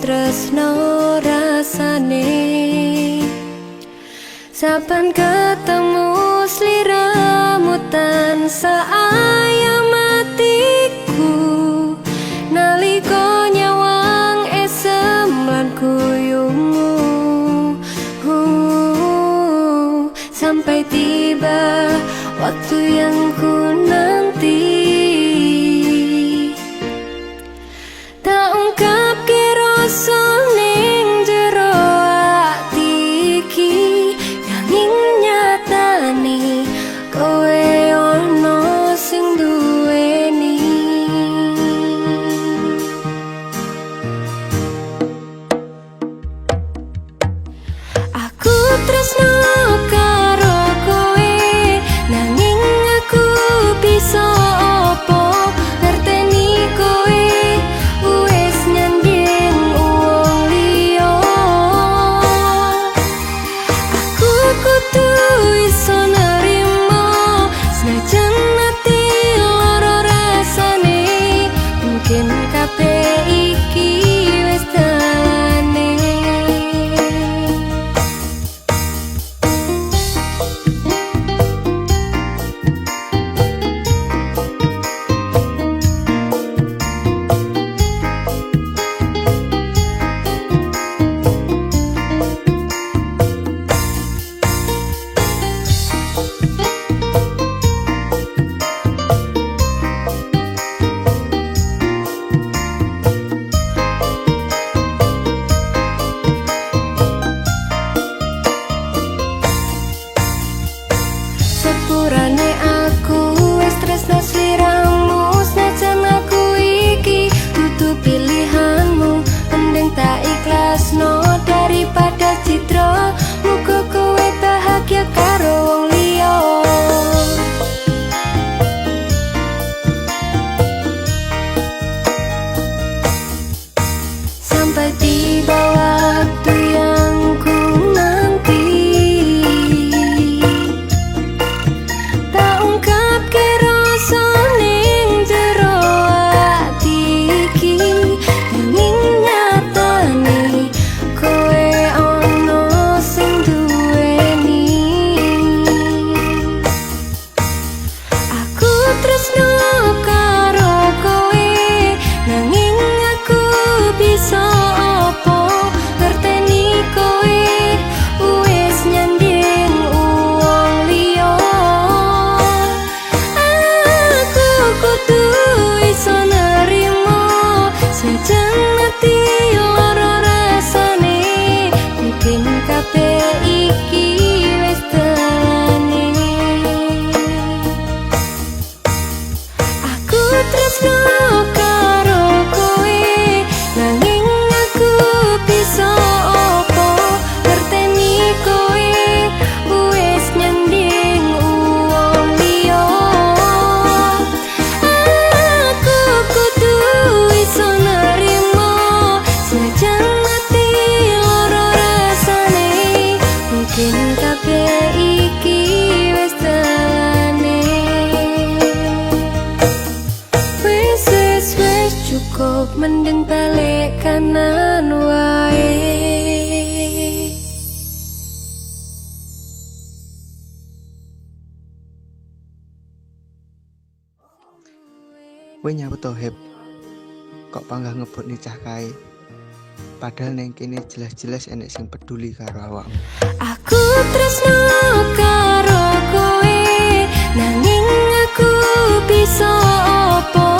Tresno rasane. Saben ketemu sliramu tansah ayem atiku, nalika nyawang esem lan kuyumu. Sampai tiba waktu yang ku nanti. Tak ungkapke rasa ning jero ati iki, nanging nyatane kowe ono sing duweni. Aku tresno karo kowe, nanging aku bisa opo ngerteni kowe wis nyanding wong liya. Aku kudu iso nerima senajan ati lara rasane, mungkin kabeh iki wis dalane. Sepurane aku wis tresno sliramu, senajan aku iki dudu pilihanmu. Mending tak ikhlasno daripada cidra. Muga kowe bahagia karo wong liya. Sampai tiba waktu yang ku nanti. Tak ungkapke rasa ning jero ati iki, nanging nyatane kowe ono sing duweni. Aku tresno karo kowe, nanging aku bisa opo ngerteni kowe wis nyanding wong liya. Aku kudu iso nerima senajan ati lara rasane, mungkin kabeh iki wis dalane. Aku tresno karo kowe, nanging aku bisa opo ngerteni kowe wis nyanding wong liya. Aku kudu iso nerima senajan ati lara rasane, mungkin kabeh iki wis dalane. Wis wis wis cukup, mending balik kanan wae. Kowe nyapu to, Hep? Kok panggah ngebutne cah kae? Padahal neng kene jelas-jelas enek sing peduli karo awakmu. Aku tresno karo kowe, nanging aku bisa opo